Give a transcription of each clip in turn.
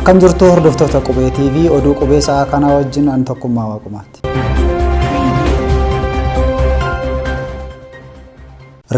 Akkam jirtu hordoftoota Qubee TV, oduu Qubee sa'aa kanaa wajjin an Tokkummaa Waaqumaati.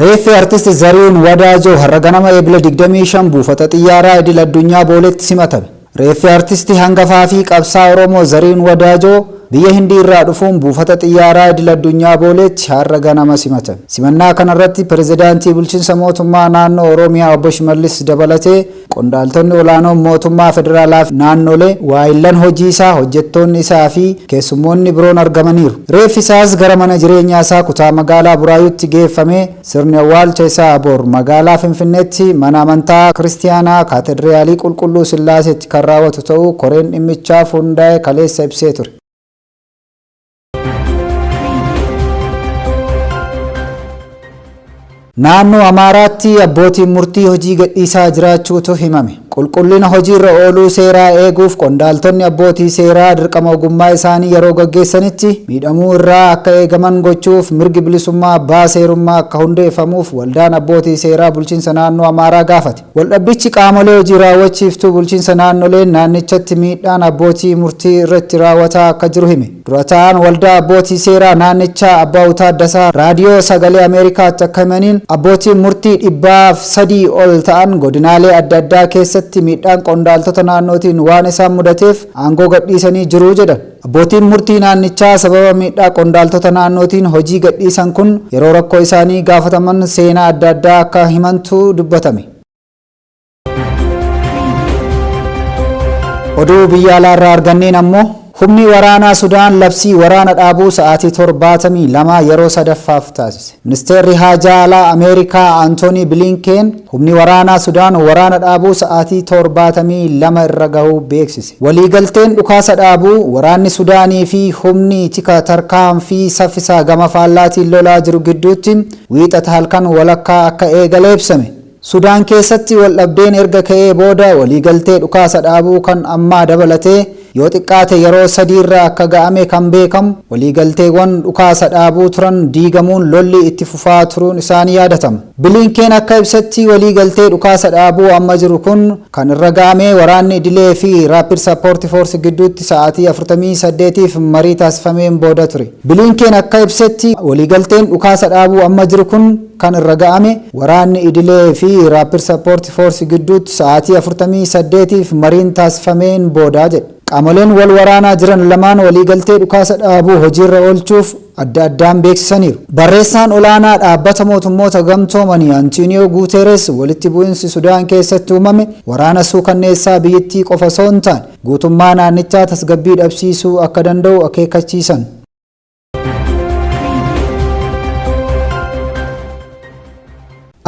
Reeffi Artist Zarihuun Wadaajoo har'a ganama Eebila 25 buufata xiyyaaraa idil addunyaa Booleetti simatame. Reeffi artisti hangafaa fi qabsaa Oromoo Zarihuun Wadaajoo biyya Hindii irraa dhufuun buufata xiyyaaraa idil addunyaa Booleetti har'a ganama simatame. Simannaa kanarratti Pirezidaantii Bulchinsa Mootummaa Naannoo Oromiyaa Obbo Shimallis dabalatee qondaaltonni olaanoon mootummaa federaalaa fi naannolee, waayillan hojii isaa, hojjettoonni isaa fi keessummoonni biroon argamaniiru. Reeffi isaas gara mana jireenyaa isaa kutaa magaalaa Buraayuutti geeffamee sirni awwaalcha isaa bor magaalaa Finfinneetti mana amantaa Kiristiyaanaa Kaatedriyaalii Qulqulluu Sillaaseetti kan raawwatu ta'uu koreen dhimmichaaf hundaa'e kaleessa ibsee ture. Naannoo Amaaraatti abbootiin murtii hojii gadhiisaa jiraachuutu himame. Qulqullina hojiirra ooluu seeraa eeguuf qondaaltonni abbootii seeraa dirqama ogummaa isaanii yeroo gaggeessanitti miidhamuu irraa akka eegaman gochuuf mirgi bilisummaa abbaa seerummaa akka hundeeffamuuf waldaan abbootii seeraa bulchiinsa naannoo Amaaraa gaafate. Waldhabbichi qaamolee hojii raawwachiiftuu bulchiinsa naannoleen naannichatti miidhaan abbootii murtii irratti raawwataa akka jiru hime. Dura taa'aan waldaa abbootii seeraa naannichaa Abbaawu Taaddasaa Raadiyoo Sagalee Ameerikaatti akka himaniin abbootiin murtii 300 ol ta'an godinaalee adda addaa keessatti miidhaan qondaaltota naannootiin waan isaan mudateef aangoo gadhiisanii jiru jedhan. Abbootiin murtii naannichaa sababa miidhaa qondaaltota naannootiin hojii gadhiisan kun yeroo rakkoo isaanii gaafataman seenaa adda addaa akka himantu dubbatame. Oduu biyya alaarraa arganneen ammoo humni waraanaa Sudaan labsii waraana dhaabuu sa'aatii 72 yeroo sadaffaaf taasise. Ministeerri Haajaa Alaa Ameerikaa Antoonii Biliinkeen humni waraanaa Sudaan waraana dhaabuu sa'aatii 72 irra gahuu beeksise. Waliigalteen dhukaasa dhaabuu waraanni Sudaanii fi humni tika tarkaanfii saffisaa gama faallaatiin lolaa jiru gidduutti Wiixata halkan walakkaa akka eegale ibsame. Sudaan keessatti waldhabdeen erga ka'ee booda waliigaltee dhukaasa dhaabuu kan ammaa dabalatee yoo xiqqaate yeroo sadiirra akka ga'ame kan beekamu waliigalteewwan dhukaasa dhaabuu turan diigamuun lolli itti fufaa turuun isaa ni yaadatama. Biliinkeen akka ibsetti waliigaltee dhukaasa dhaabuu amma jiru kun kan irra ga'ame waraanni idilee fi Rapid Support Force gidduutti sa'aatii 48'f marii taasifameen booda ture. Biliinkeen akka ibsetti waliigalteen dhukaasa dhaabuu amma jiru kun kan irra ga'ame waraanni idilee fi Rapid Support Force gidduutti sa'aatii 48'f mariin taasifameen booda jedhe. Qaamoleen wal waraanaa jiran lamaan waliigaltee dhukaasa dhaabuu hojiirra oolchuuf adda addaan beeksisaniiru. Barreessaan olaanaa Dhaabbata Mootummoota Gamtoomanii Antooniyoo Guuteeres walitti bu'insi Sudaan keessatti uumame waraana suukanneessaa biyyittii qofa osoo hin taane guutummaa naannichaa tasgabbii dhabsiisuu akka danda'u akeekkachiisan.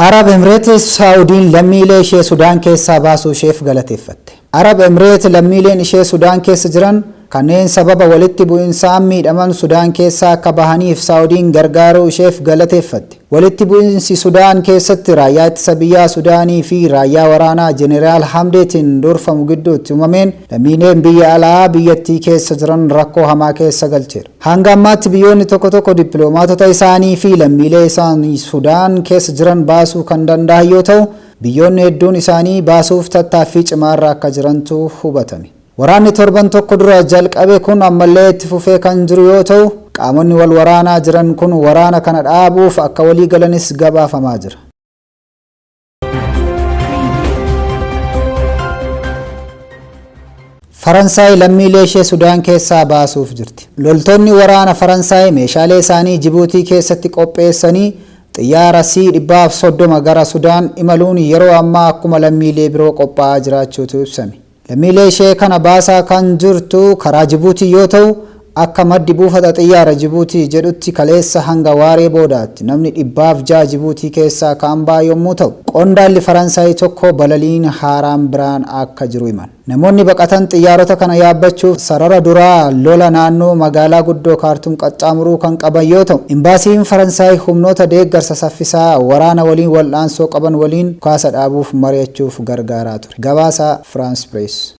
Arab Emreetis Saa'udiin lammiilee ishee Sudaan keessaa baasuu isheef galateeffatte. Arab Emreet lammiileen ishee Sudaan keessa jiran kanneen sababa walitti bu'insaan miidhaman Sudaan keessaa akka bahaniif Saa'udiin gargaaruu isheef galateeffatte. Walitti bu'insi Sudaan keessatti raayyaa ittisa biyyaa Sudaanii fi raayyaa waraanaa Jeneraal Hamdeetiin durfamu gidduutti uumameen lammiileen biyya alaa biyyattii keessa jiran rakkoo hamaa keessa galcheera. Hanga ammaatti biyyoonni tokko tokko dippiloomaatota isaanii fi lammiilee isaanii Sudaan keessa jiran baasuu kan danda'an yoo ta'u, biyyoonni hedduun isaanii baasuuf tattaaffii cimaarra akka jirantu hubatame. Waraanni torban tokko dura jalqabe kun ammallee itti fufee kan jiru yoo ta'u, qaamonni wal waraanaa jiran kun waraana kana dhaabuuf akka walii galanis gabaafamaa jira. Faransaay lammiilee ishee Sudaan keessaa baasuuf jirti. Loltoonni waraana Faransaay meeshaalee isaanii Jibuutii keessatti qopheessanii xiyyaara C 130 gara Sudaan imaluun yeroo ammaa akkuma lammiilee biroo qophaa'aa jiraachuutu ibsame. Lammiilee ishee kana baasaa kan jirtu karaa Jibuutii yoo ta'u, akka maddi buufata xiyyaara Jibuutii jedhutti kaleessa hanga waaree boodaatti namni 106 Jibuutii keessaa kaan ba'aa yommuu ta'u, qondaalli Faransaay tokko balaliin haaraan biraan akka jiru himan. Namoonni baqatan xiyyaarota kana yaabbachuuf sarara duraa lola naannoo magaalaa guddoo Kaartum qaxxaamuruu kan qaban yoo ta'u, Imbaasiin Faransaay humnoota deeggarsa saffisaa waraana waliin wal'aansoo qaban waliin dhukaasa dhaabuuf mari'achuuf gargaaraa ture. Gabaasa France Press.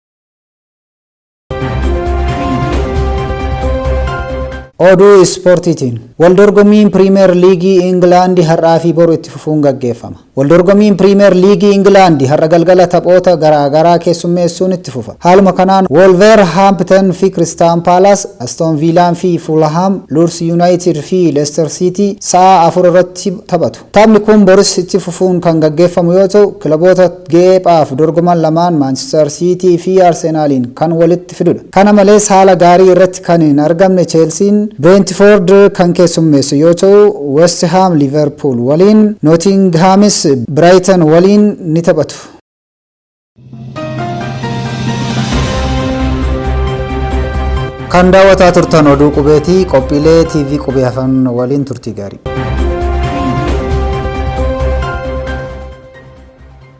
Oduu Ispoortiitiin. Waldorgommiin Piriimeer Liigii Ingilaandi har'aa fi boru itti fufuun gaggeeffama. Waldorgommiin Piriimeer Liigii Ingilaandi har'a galgala taphoota garaa garaa keessummeessuun itti fufa. Haaluma kanaan Wolverhampton fi Kiristaal Paalaas, Aston Viilaan fi Fulham, Leeds United fi Leicester City sa'a 4 irratti taphatu. Taphni kun boris itti fufuun kan gaggeeffamu yoo ta'u, kilaboota geephaaf dorgoman lamaan Manchester City fi Arsenaaliin kan walitti fidudha. Kana malees haala gaarii irratti kan hin argamne Chelsean Brentford kan keessummeessu yoo ta'u, West Ham Liverpool waliin, Nottinghamis Brighton waliin ni taphatu. Kan daawwataa turtan oduu qubeetii qophiilee TV qubee hafan waliin turtii gaarii.